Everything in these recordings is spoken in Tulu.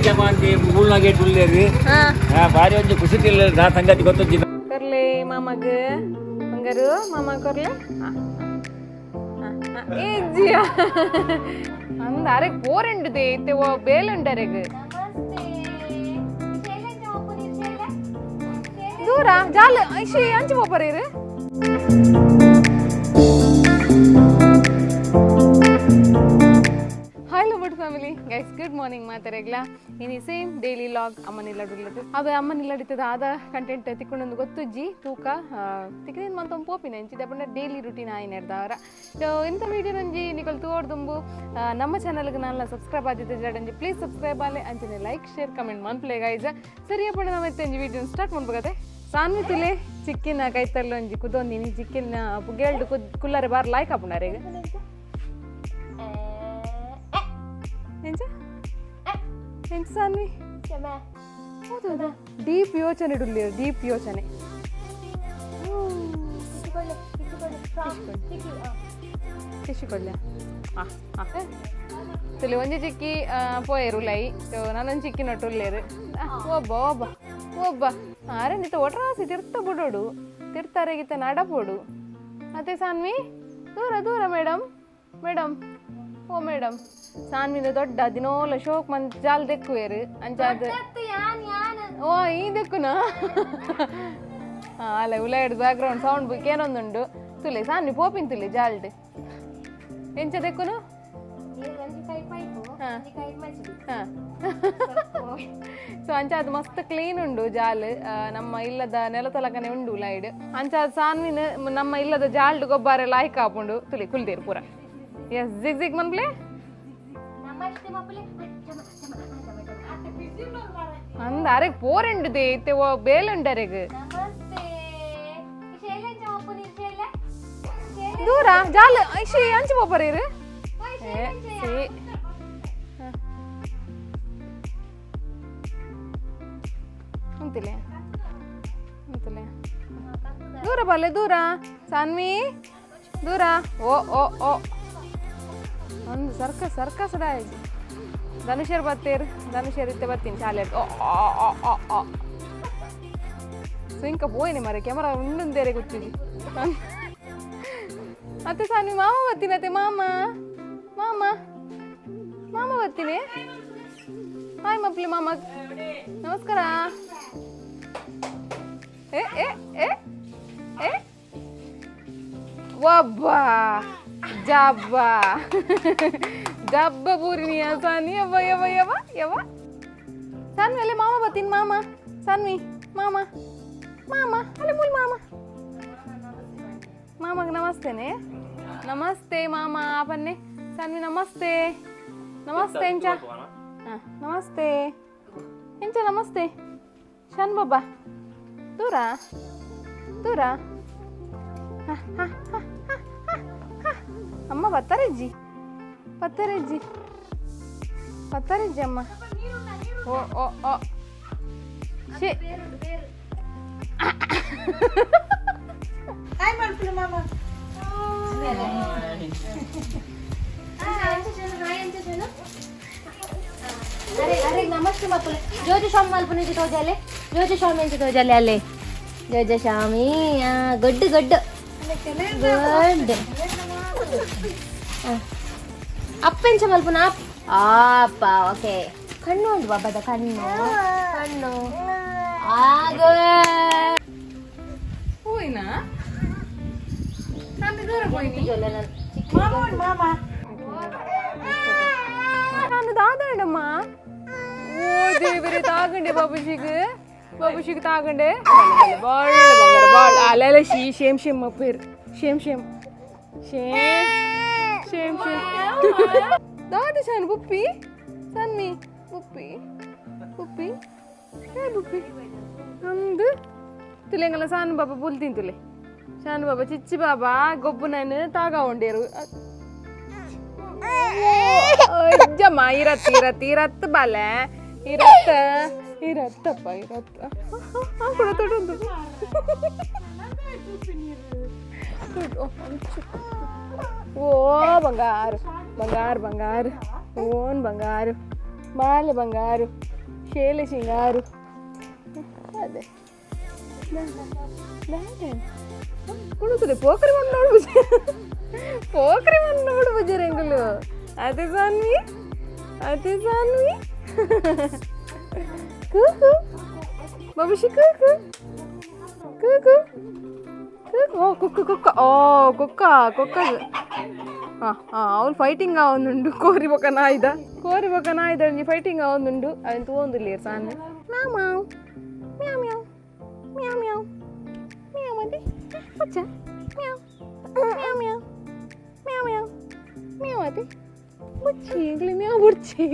ಯಜಮಾನ್ತಿ ಮೂಲ್ನಾಗೆ ಟುಲ್ಲೇರು ಬಾರಿ ಒಂಜಿ ಖುಷಿ ತಿಲ್ಲ ದಾ ಸಂಗತಿ ಗೊತ್ತುಜ್ಜಿ ಕೊರ್ಲೆ ಮಾಮಗ್ ಬಂಗಾರು ಮಾಮ ಕೊರ್ಲೆ ಏ ಅಂದ ಅರೆಗ್ ಬೋರೆಂಡುದೆ ಇತ್ತೆ ಓ ಬೇಲುಂಡರೆಗ್ ದೂರ ಜಾಲ ಐಶಿ ಅಂಚಿ ಪೋಪರೇರು Hello good family guys, good morning ಮಾತಾರೆಗ್ಲ ಇನಿ ಸೇಮ್ ಡೈಲಿ ಲಾಗ್ ಅಮ್ಮನಿಲ್ಲಡುಲ್ಲದು ಅವೆ ಅಮ್ಮನಿಲ್ಲಡಿತದ ಆದ ಕಂಟೆಂಟ್ ತಿಕ್ಕೊಂಡೊಂದು ಗೊತ್ತುಜ್ಜಿ ತೂಕ ತಿಕ್ಕಿನ ಮಂತೊಂದು ಪೋಪಿನ ಎಂಚಿದೆ ಪಂಡ ಡೈಲಿ ರುಟೀನ್ ಆಯಿನೆರ್ದವರ. ಸೊ ಇಂಥ ವೀಡಿಯೋ ಒಂಜಿ ನಿಕಲ್ ತೋರ್ದುಂಬು ನಮ್ಮ ಚಾನಲ್ಗೆ ನಾನು ಸಬ್ಸ್ಕ್ರೈಬ್ ಆದಿದ್ದೆ ಜಡಂಜಿ ಪ್ಲೀಸ್ ಸಬ್ಸ್ಕ್ರೈಬ್ ಆಲೆ ಅಂಚನೆ ಲೈಕ್ ಶೇರ್ ಕಮೆಂಟ್ ಮನ್ಪ್ಲೆ ಗೈಸ್. ಸರಿಯ ಪಂಡ ನಮ್ಮ ಒಂಜಿ ವೀಡಿಯೋ ಸ್ಟಾರ್ಟ್ ಮಾಡ್ಬೇಕಾದೆ. ಸಾನ್ವಿತಿಲೆ ಚಿಕ್ಕಿನ ಕೈತಲ್ಲ ಒಂಜಿ ಕುದೊಂದಿನಿ ಚಿಕ್ಕಿನ ಪುಗೇಲ್ಡು ಕುಲ್ಲರೆ ಬಾರ್ ಲೈಕ್ ಆಪುಂಡಾರೆಗ್ ಎಂಚ ಎಂಚ ಸಾನ್ವಿ ಹೌದೌದಾ ಡೀಪ್ ಯೋಚನೆ ಇಡುಲ್ಲಿ ಡೀಪ್ ಯೋಚನೆ ಕೊಳ್ಳೆ ತುಲಿ ಒಂಜಿ ಚಿಕ್ಕಿ ಪೋಯರು ಲೈ ನಾನೊಂದು ಚಿಕ್ಕಿ ನಟ್ಟುಲ್ಲೇರು ಒಬ್ಬ ಒಬ್ಬ ಒಬ್ಬ ಅರೆ ನಿತ್ತ ಒಟ್ರಾಸಿ ತಿರ್ತ ಬಿಡೋಡು ತಿರ್ತಾರೆಗಿತ್ತ ನಡಪೋಡು ಅದೇ ಸಾನ್ವಿ ದೂರ ದೂರ ಮೇಡಮ್ ಮೇಡಮ್ ಓ ಮೇಡಮ್ ಸಾನ್ವಿದ ದೊಡ್ಡ ದಿನೋಲ ಶೋಕ್ ಮಂತ್ ಜಾಲ್ ದೆಕ್ಕುವೇರು ಅಂಚಾದ ಓ ಈ ದೆಕ್ಕುನಾ ಅಲ್ಲ ಉಲಾಯ್ಡ್ ಬ್ಯಾಕ್ ಗ್ರೌಂಡ್ ಸೌಂಡ್ ಬುಕ್ ಏನೊಂದುಂಡು ತುಲೆ ಸಾನ್ವಿ ಪೋಪಿನ್ ತುಲೆ ಜಾಲ್ಡ್ ಎಂಚ ದೆಕ್ಕುನು ಸೊ ಅಂಚಾದ ಮಸ್ತ್ ಕ್ಲೀನ್ ಉಂಡು ಜಾಲ್ ನಮ್ಮ ಇಲ್ಲದ ನೆಲತಲಕನೆ ಉಂಡು ಉಲಾಯ್ಡ್ ಅಂಚಾದ ಸಾನ್ವಿನ ನಮ್ಮ ಇಲ್ಲದ ಜಾಲ್ಡ್ ಗೊಬ್ಬಾರೆ ಲಾಯ್ಕ್ ಆಪುಂಡು ತುಲೆ ಕುಲ್ದೇರು ಪೂರ. ಎಸ್ ಜಿಗ್ ಜಿಗ್ ಮನ್ಪ್ಲೆ ಅಂದ ಅರೆಗ್ ಪೋರೆಂಡುದೆ ಇತ್ತೆ ಓ ಬೇಲುಂಡರೆಗ್ ದೂರ ಜಾಲ್ ಐಶಿ ಅಂಚಿ ಪೋಪರೇರು ಉಂತಿಲೆ ಉಂತಿಲೆ ದೂರ ಬಲ್ಲೆ ದೂರ ಸಾನ್ವಿ ದೂರ ಓ ಓ ಓ ಒಂದು ಸರ್ಕಸ್ ಸರ್ಕಸ್ ಡಾಯ್ ಧನುಷರ್ ಬತ್ತೇರು ಧನುಷರ್ ಇತ್ತೆ ಬರ್ತೀನಿ ಶಾಲೆ ಓ ಓ ಓ ಓ ಸ್ವಿಂಕ ಪೋಯಿನಿ ಮರೆ ಕ್ಯಾಮರಾ ಉಂಡುಂದೇರೆ ಗೊತ್ತಿದೆ. ಮತ್ತೆ ಸಾನ್ವಿ ಮಾಮ ಬರ್ತೀನಿ ಅತ್ತೆ ಮಾಮ ಮಾಮ ಮಾಮ ಬರ್ತೀನಿ. ಹಾಯ್ ಮಪ್ಲಿ ಮಾಮ ನಮಸ್ಕಾರ. ಏ ಏ ಏ ಏ ಒಬ್ಬಾ ಜಬ್ಬಾ ಜಬ್ಬ ಪೂರಿನಿಯ ಸಾನ್ವಿ ಯವ್ವ ಯವ್ವ ಯವ್ವ ಯವ್ವ ಸಾನ್ವಿ ಅಲ್ಲೇ ಮಾಮ ಬರ್ತೀನಿ ಮಾಮ ಸಾನ್ವಿ ಮಾಮ ಮಾಮ ಅಲ್ಲೇ ಮೂಲ ಮಾಮ ಮಾಮಗೆ ನಮಸ್ತೇನೆ ನಮಸ್ತೆ ಮಾಮ ಬನ್ನಿ ಸಾನ್ವಿ ನಮಸ್ತೆ ನಮಸ್ತೆ ಎಂಚ ಹಾಂ ನಮಸ್ತೆ ಎಂಚ ನಮಸ್ತೆ ಶಾನ್ ಬಾಬಾ ದೂರ ದೂರ ಹಾಂ ಹಾಂ ಹಾಂ ಅಮ್ಮ ಬತ್ತಾರೆಜ್ಜಿ ಬತ್ತಾರೆಜ್ಜಿ ಬತ್ತಾರೆಜ್ಜಿ ಅಮ್ಮ ಓ ಓ ಓ ಶೇ ಅರೆ ಅರೆ ನಮಸ್ತೆ ಮಕ್ಕಳು ಜೋಜ ಸ್ವಾಮಿ ಮಲ್ಪುನಿಗೆ ತೋಜಾಲೆ ಜೋಜ ಸ್ವಾಮಿ ಅಂತ ತೋಜಾಲೆ ಅಲ್ಲೇ ಜೋಜ ಸ್ವಾಮಿ ಗೊಡ್ಡು ಗೊಡ್ಡು ಗುಡ್ ಅಪ್ಪೆಂಚ ಮಲ್ಪುನ ಅಪ್ಪ ಓಕೆ ಕಣ್ಣು ಉಂಟು ಬಾಬಾದ ಕಣ್ಣು ಕಣ್ಣು ಆಗ ಹೋಯ್ನಾ ನಾನು ದಾದಾಂಡಮ್ಮ ಓ ದೇವರೇ ತಾಗಂಡೆ ಬಾಬುಜಿಗೆ ಬಾಬುಜಿಗೆ ತಾಗಂಡೆ ಬಾಳ ಬಂಗಾರ ಬಾಳ ಅಲ್ಲ ಶೀ ಶೇಮ್ ಶೇಮ್ ಅಪ್ಪೇರು shame shame shame shame shame ದಾದಿ ಶಾನ್ ಬುಪ್ಪಿ ಸನ್ನಿ ಬುಪ್ಪಿ ಬುಪ್ಪಿ ಏ ಬುಪ್ಪಿ ನಮ್ದು ತುಲೆಂಗಲ ಸಾನು ಬಾಬಾ ಬುಲ್ತೀನಿ ತುಲೆ ಶಾನು ಬಾಬಾ ಚಿಚ್ಚಿ ಬಾಬಾ ಗೊಬ್ಬು ನಾನು ತಾಗ ಉಂಡೇರು ಅಜ್ಜಮ್ಮ ಇರತ್ತು ಇರತ್ತು ಇರತ್ತು ಬಾಲೆ ಇರತ್ತ ಇರತ್ತಪ್ಪ ಇರತ್ತ ಕೂಡ ತೊಡೊಂದು ಓ ಬಂಗಾರು ಬಂಗಾರು ಬಂಗಾರು ಓನ್ ಬಂಗಾರು ಬಾಲೆ ಬಂಗಾರು. ಶೇಲೆ ಶಿಂಗಾರು ಅದೇ ಕುಣುತ್ತದೆ ಪೋಖರಿ ಮಣ್ಣು ನೋಡು ಪೋಖರಿ ಮಣ್ಣು ನೋಡು ಬಜಾರ ಎಂಗಲು ಅದೇ ಸಾನ್ವಿ ಅದೇ ಸಾನ್ವಿ ಕೂಕು ಬಾಬುಷಿ ಕೂಕು ಕೂಕು ಕೂಕು ಓ ಕುಕ್ಕ ಕುಕ್ಕ ಓ ಕುಕ್ಕ ಕುಕ್ಕ ಹಾಂ ಹಾಂ ಅವ್ನು ಫೈಟಿಂಗ್ ಆವೊಂದುಂಡು ಕೋರಿ ಬೊಕ ನಾಯ್ದ ಕೋರಿ ಬೊಕ ನಾಯ್ದ ಒಂಜಿ ಫೈಟಿಂಗ್ ಆವೊಂದುಂಡು ಅವನ್ ತೂವೊಂದುಲ್ಲೇರ್ ಸಾನ್ವಿ ಮ್ಯಾವ್ ಮ್ಯಾವ್ ಮ್ಯಾವ್ ಮ್ಯಾವ್ ಮ್ಯಾವ್ ಮ್ಯಾವ್ ಮ್ಯಾವ್ ಅದೇ ಪಚ್ಚ ಮ್ಯಾವ್ ಮ್ಯಾವ್ ಮ್ಯಾವ್ ಮ್ಯಾವ್ ಮ್ಯಾವ್ ಮ್ಯಾವ್ ಅದೇ ಬುಚ್ಚಿ ಎಂಗ್ಲಿ ಮ್ಯಾವ್ ಬುಡ್ಚಿ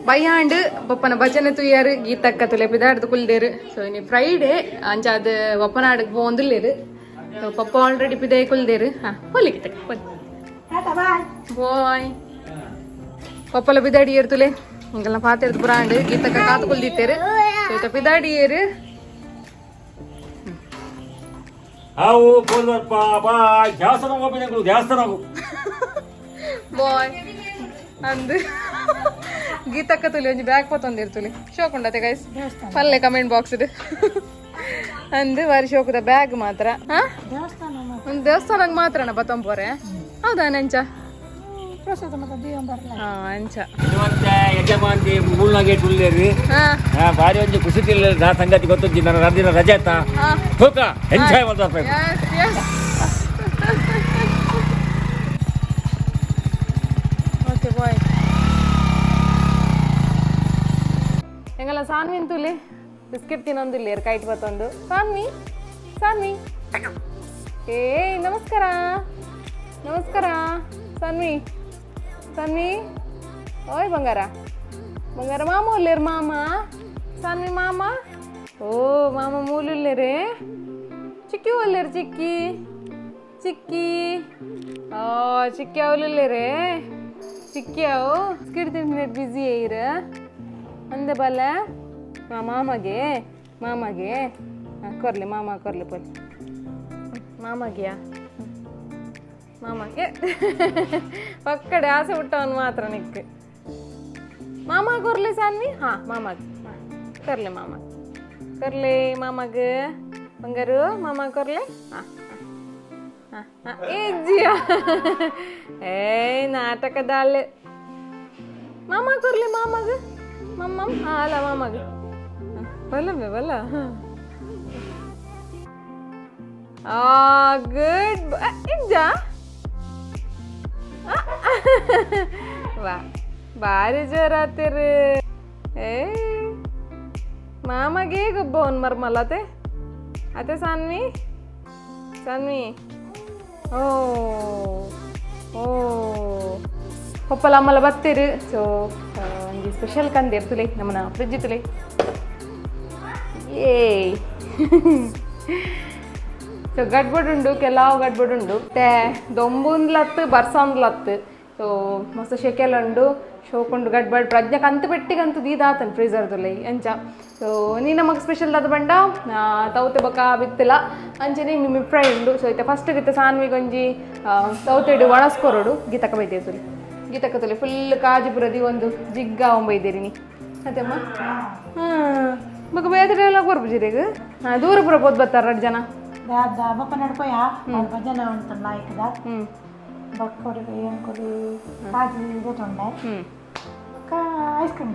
ಬೈಯಾಂಡ್ ಬೊಪ್ಪನ ಭಜನೆ ತುಯ್ಯಾರು ಗೀತಕ್ಕ ತುಲೆಪಿದಾಡ್ದು ಕುಲ್ದೇರು. ಸೊ ಇನಿ ಫ್ರೈಡೆ ಅಂಚಾದ ಬೊಪ್ಪನಾಡಕ್ ಪೋಂದುಲ್ಲೇರು. ಸೊ ಪಪ್ಪ ಆಲ್ರೆಡಿ ಪಿದೆ ಕುಲ್ದೇರು. ಹಾ ಪೋಲಿ ಗೀತಕ್ಕ ಪೋಲಿ ಬಾಯ್. ಪಪ್ಪಲ ಪಿದಾಡಿಯೇರು ತುಲೆ ಇಂಗೆಲ್ಲ ಪಾತೆರ್ದು ಪುರಾಂಡ್ ಗೀತಕ್ಕ ಕಾತು ಕುಲ್ದಿತ್ತೇರು. ಸೊ ಇತ್ತ ಪಿದಾಡಿಯೇರು ಅವು ಪೋಲ್ವಪ್ಪ ಬಾಯ್ ದೇವಸ್ಥಾನ ಹೋಗ್ಬೇಕು ದೇವಸ್ಥಾನ ಬಾಯ್ ಅಂದು ಗೀತಕ್ಕ ತುಲಿ ಒಂಜಿ ಬ್ಯಾಗ್ ಪತ್ತೊಂದಿರ್ತುಲಿ ಶೋಕುಂಡತೆ ಗೈಸ್ ಪಲ್ಲೆ ಕಮೆಂಟ್ ಬಾಕ್ಸ್ ಇದು ಅಂದು ಬಾರಿ ಶೋಕುದ ಬ್ಯಾಗ್ ಮಾತ್ರ. ಒಂದು ದೇವಸ್ಥಾನಕ್ಕೆ ಮಾತ್ರನ ಬತ್ತೊಂಪೋರೆ ಹೌದಾ ನಂಚ? ಹಾ ಅಂಚ ಯಜಮಾನ್ತಿ ಮೂಲ್ನಾಗೆ ತುಲ್ಲೇರಿ ಬಾರಿ ಒಂಜಿ ಖುಷಿ ತಿಲ್ಲ ನಾ ಸಂಗತಿ ಗೊತ್ತುಂಜಿ ನನ್ನ ದಿನ ರಜೆ ಆಯ್ತಾ ಹೋಗ ಎಂಜಾಯ್ ಮಾಡ್ತಾರೆ. Okay bye. ಎಂಗಲ್ಲ ಸಾನ್ವಿನ್ ತುಲಿ ಬಿಸ್ಕೆಟ್ ತಿನ್ನೊಂದಿಲ್ಲ ಕೈಟ್ ಬತ್ತೊಂದು. ಸಾನ್ವಿ ಸಾನ್ವಿ ಏ ನಮಸ್ಕಾರ ನಮಸ್ಕಾರ ಸಾನ್ವಿ ಸಾನ್ವಿ ಓಯ್ ಬಂಗಾರ ಬಂಗಾರ ಮಾಮ ಉಲ್ಲೇರು ಮಾಮ ಸಾನ್ವಿ ಮಾಮ ಓ ಮಾಮ ಮೂലുಲ್ಲೇರೆ ಚಿಕ್ಕಿ ಒಲ್ಲೇರು ಚಿಕ್ಕಿ ಚಿಕ್ಕಿ ಓ ಚಿಕ್ಕಿ ಅವಲುಲ್ಲೇರೆ ಚಿಕ್ಕಿ ಅವು ಬಿಸ್ಕೆಟ್ ತಿಂದು ಬ್ಯುಸಿ ಏರ ಅಂದೆ ಬಲ್ಲ ಮಾಮಗೆ ಮಾಮಗೆ ಕೊರ್ಲಿ ಮಾಮ ಕೊರ್ಲಿ ಪೋಲಿ ಮಾಮಗಿಯಾ ಮಾಮಗೆ ಪಕ್ಕಡೆ ಆಸೆ ಹುಟ್ಟವನು ಮಾತ್ರ ನಿಕ್ ಮಾಮ ಕೊರ್ಲಿ ಸಾನ್ವಿ. ಹಾ ಮಾಮಗೆ ಕೊರ್ಲಿ ಮಾಮ ಕೊರ್ಲಿ ಮಾಮಗ ಬಂಗಾರು ಮಾಮ ಕೊರ್ಲಿ. ಹಾ ಹಾ ಹಾ ಏಜಿಯಾ ಏಯ್ ನಾಟಕದಾಳೆ ಮಾಮ ಕೊರ್ಲಿ ಮಾಮಗ ಮಮ್ಮ. ಹಾ ಅಲ್ಲ ಮಾಮಗ ಬಲ್ಲಮ್ಮೆ ಬಲ್ಲ. ಆ ಗುಡ್ ಇಜ್ಜಾ ವಾ ಭಾರಿ ಜೋರಾತಿರಿ. ಏ ಮಾಮಗೆ ಗೊಬ್ಬ ಮರ್ಮಲ್ಲತೆ ಅತ್ತೆ ಸಾನ್ವಿ ಸಾನ್ವಿ ಓ ಓ ಪಪ್ಪಲ ಅಮ್ಮಲ ಬತ್ತೀರು. ಸೊ ಒಂಜಿ ಸ್ಪೆಷಲ್ ಕಂದೇರ್ ತುಲೆ ನಮ್ಮನ ಫ್ರಿಜ್ ತುಲೆ. ಏ ಸೊ ಗಡ್ಬಡುಂಡು ಕೆಲವು ಗಡ್ಬಡುಂಡು ಮತ್ತೆ ದೊಂಬುಂದ್ಲತ್ತು ಬರ್ಸಂದ್ಲತ್ತು. ಸೊ ಮಸ್ತ್ ಶೆಕೆಲ್ ಉಂಡು ಶೋಕುಂಡು ಗಡ್ಬಡ್ ಪ್ರಜ್ಞೆ ಕಂತು ಪೆಟ್ಟಿಗಂತು ದೀದಾತನ್ ಫ್ರೀಸರ್ ತುಲೆ ಅಂಚ. ಸೊ ನೀ ನಮಗೆ ಸ್ಪೆಷಲ್ ದಾದ ಬಂಡ ತೌತೆ ಬೊಕ ಬಿತ್ತಲ ಅಂಚನೆ ನಿಮ್ಮಿ ಫ್ರೈ ಉಂಡು. ಸೊ ಇತ್ತೆ ಫಸ್ಟ್ ಗಿತ್ತ ಸಾನ್ವಿಗೊಂಜಿ ತೌತೆಡು ಒಣಸ್ಕೊರಡು ಗೀತಕ ಬೈದೇ ತುಲೆ ಗೀತಕ ತುಲೆ ಫುಲ್ ಕಾಜಿಪುರದಿ ಒಂದು ಜಿಗ್ಗ ಒಂಬೈದೇರಿ ನೀ ಅತ್ತಮ್ಮ. ಹಾಂ ಬೊಕ ಬೇರೆ ಡೈಲಾಗ್ ಬರ್ಬುಜಿರೇಗ ದೂರ ಪೂರ ಪೋದ್ ಬರ್ತಾರ ಎರಡು ಜನ ಐಸ್ ಕ್ರೀಮ್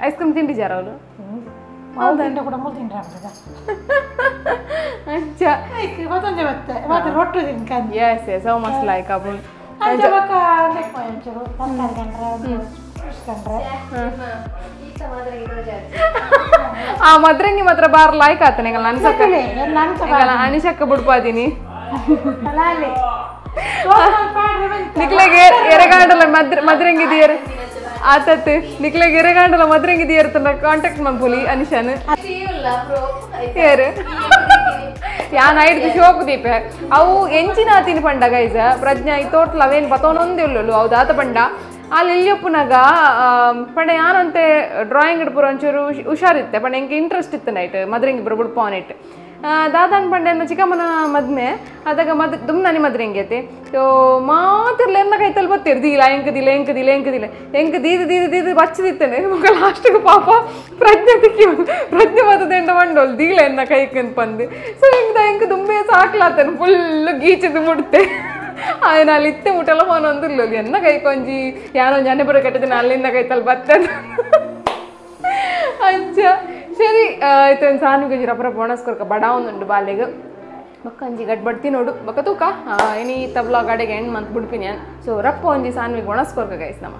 ಐಸ್ ಕ್ರೀಮ್ ತಿಂಡಿಜಾರ ಅವಳು? ಹೌದು ಕೂಡ ಮೂರು ತಿಂಡ್ರೆ ಅಂಚ ಮತ್ತೊಂದೇ ಮತ್ತೆ ಮತ್ತೆ ರೊಟ್ಟು ತಿನ್ಕಂದು ಎಸ್ ಎಸ್ ಅವು ಮಸ್ತ್ ಲೈಕ್ ಆಪುಂಡು ಅಂಚ ಬೊಕ್ಕ ಒಂಚೂರು ತರಕಾರಿ ಕಂಡ್ರೆ ಕಂಡ್ರೆ ಆ ಮದ್ರಂಗಿ ಮಾತ್ರ ಬಾರ್ ಲೈಕ್ ಆತನ ಎಂಗಲ್ ಅನ್ಸಕ್ಕ ಅನಿಶಕ್ಕ ಬುಡ್ಪಾದೀನಿ ನಿಕ್ಲೆಗೆ ಎರೆಗಾಂಡಲ ಮದ್ರಂಗಿ ದಿಯರ್ ಆತತ್ ನಿಕ್ಲೆಗೆ ಎರೆಗಾಂಡಲ ಮದ್ರಂಗಿ ದಿಯರ್ ತನ್ನ ಕಾಂಟ್ಯಾಕ್ಟ್ ಮನ್ಪುಲಿ ಅನಿಶಾನ್ ಏರು ಯಾನ್ ಐಡ್ದು ಶೋಕು ದೀಪೆ ಅವು ಎಂಚಿನ ಆತಿನ ಪಂಡ ಗೈಸ ಪ್ರಜ್ಞಾ ಈ ತೋಟ್ಲ ಅವೇನು ಬತ್ತವನೊಂದೇ ಉಳ್ಳಲು ಅವು ದಾತ ಪಂಡ ಅಲ್ಲಿ ಎಲ್ಲಿಯಪ್ಪನಾಗ ಪಂಡ ಯಾನಂತೆ ಡ್ರಾಯಿಂಗ್ ಇಡ್ಪುರ ಒಂಚೂರು ಹುಷಾರಿತ್ತೆ ಪಂಡ ಎಂಗೆ ಇಂಟ್ರೆಸ್ಟ್ ಇತ್ತು ನೈಟ್ ಮದ್ರಂಗಿ ಬರ ಬುಡ್ಪಾನ್ it ದಾದಾನ್ ಪಂಡೆ ಚಿಕ್ಕಮ್ಮನ ಮದ್ಮೆ ಅದಾಗ ಮದ್ ದುಮ್ನಾನಿ ಮದ್ರಂಗಿ ಐತೆ ಸೊ ಮಾತಿರ್ಲ ಎನ್ನ ಕೈತಲ್ಲಿ ಬತ್ತೀರ್ ದೀಲ ಎಂಕದಿಲ್ಲ ಎಂಕದಿಲ್ಲ ಎಂಕದಿಲ್ಲ ಎಂಕ ದೀದು ದೀದು ದೀದು ಬಚ್ಚದಿತ್ತೇನೆ ಮಗ ಲಾಸ್ಟಿಗೆ ಪಾಪ ಪ್ರಜ್ಞೆ ತಿಕ್ಕಿ ಪ್ರಜ್ಞೆ ಬತ್ತದೆಂಡ ಮಂಡೋಲ್ ದೀಲ ಎನ್ನ ಕೈಕಂತ ಬಂದು ಸೊ ಎಂಕ ಎಂಕ ದುಂಬೆ ಸಾಕ್ಲಾತೇನೆ ಫುಲ್ ಗೀಚದು ಮುಡ್ತೆ ఆయన ಅಲ್ಲಿ ಇತ್ತೆ ಮುಟ್ಟಲ್ಲ ಫೋನ್ ಎನ್ನ ಕೈ ಕೊಂಜಿ ಯಾನೋ ಜನ ಬರೋ ಕಟ್ಟಿದ್ದೀನಿ ಅಲ್ಲಿಂದ ಕೈತಲ್ಲಿ ಬರ್ತದೆ ಅಂಚ ಸರಿ ಆಯ್ತು ಒಂದು ಸಾನು ಗಂಜಿ ರಪ್ಪರ ಬೋನಸ್ ಕೊರ್ಕ ಬಡ ಒಂದುಂಡು ಬಾಲೆಗ್ ಬೊಕ್ಕ ಅಂಜಿ ಗಡ್ಬಡ್ತಿ ನೋಡು ಬೊಕ್ಕ ತೂಕ ಇನಿ ತಬ್ಲಾ ಗಾಡೆಗೆ ಎಂಡ್ ಮಂತ್ ಬಿಡ್ಪಿನಿ ಸೊ ರಪ್ಪ ಒಂಜಿ ಸಾನ್ವಿಗೆ ಬೋನಸ್ ಕೊರ್ಕ ಗೈಸ್ ನಮ್ಮ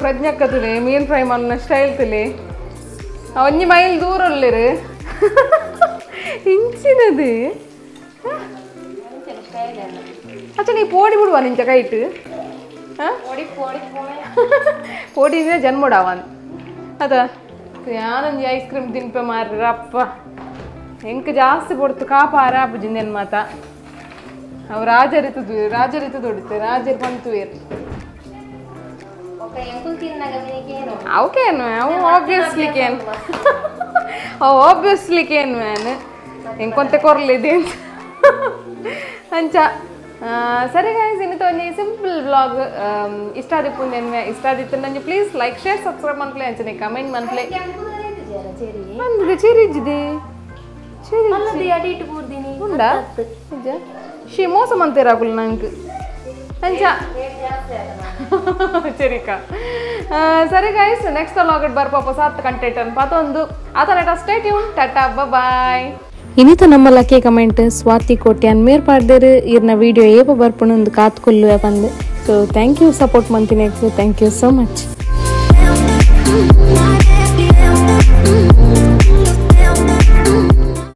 ಪ್ರಜ್ಞಕ್ಕತುಲೆ ಮೀನ್ ಫ್ರೈ ಮನ್ನ ಸ್ಟೈಲ್ ತುಲೆ ಒಂಜಿ ಮೈಲ್ ದೂರ ಉಲ್ಲೆರು ಇಂಚಿನದು ಅಚ್ಚ ನೀ ಪೋಡಿ ಬಿಡುವ ನಿಂಚ ಕೈಟ್ ಪೋಡಿ ಜನ್ಮಡಾವನ್ ಅದ ಯಾನೊಂಜಿ ಐಸ್ ಕ್ರೀಮ್ ತಿನ್ಪೆ ಮಾರ್ರಪ್ಪ ಎಂಕ್ ಜಾಸ್ತಿ ಪೊಡ್ತು ಕಾಪಾರ ಜಿಂದೇನು ಮಾತ ಅವು ರಾಜರಿತು ರಾಜರಿತು ದೊಡಿತೆ ರಾಜರು ಪಂತುವೇರು ಅವಕೇನು ಅವು ಆಬ್ವಿಯಸ್ಲಿ ಕೇನ್ ಅವು obviously Kane man ಎಂಕೊಂತೆ ಕೊರ್ಲಿದೆ ಅಂಚ ಸರಿ ಗೈಸ್ ಇನ್ನಿತ ಒಂಜಿ ಸಿಂಪಲ್ ವ್ಲಾಗ್ ಇಷ್ಟ ಆದಿಪ್ಪು ನೆನ್ವೆ ಇಷ್ಟ ಆದಿತ್ತು ನಂಜಿ please like share subscribe ಮನ್ಪ್ಲೆ ಅಂಚನೆ ಕಮೆಂಟ್ ಮನ್ಪ್ಲೆ ಅಂದ್ ಚೆರಿ ಇಜ್ಜಿದೆ ಚೆರಿ ಉಂಡಾ ನಿಜ she ಮೋಸ ಮಂತೇರಾಗುಲ್ ನಂಗೆ ಅಂಚ ಸರಿಕಾ ಸರಿ guys next vlog ಬರ್ಪ ಹೊಸ ಕಂಟೆಂಟ್ ಅನ್ನು ಪಾತೊಂದು ಆತನ stay tune Tata ಬಾಯ್ ಇನ್ನಿತ ನಮ್ಮ ಲಕ್ಕಿ ಕಮೆಂಟ್ ಸ್ವಾತಿ ಕೋಟ್ಯಾನ್ ಮೇರ್ ಪಾಡ್ದೇರು ಇರ್ನ ವಿಡಿಯೋ ಏಪ ಬರ್ಪಣೊಂದು ಕಾತ್ಕೊಲ್ಲುವೆ ಬಂದು so thank you support ಮಂತಿನ thank you so much.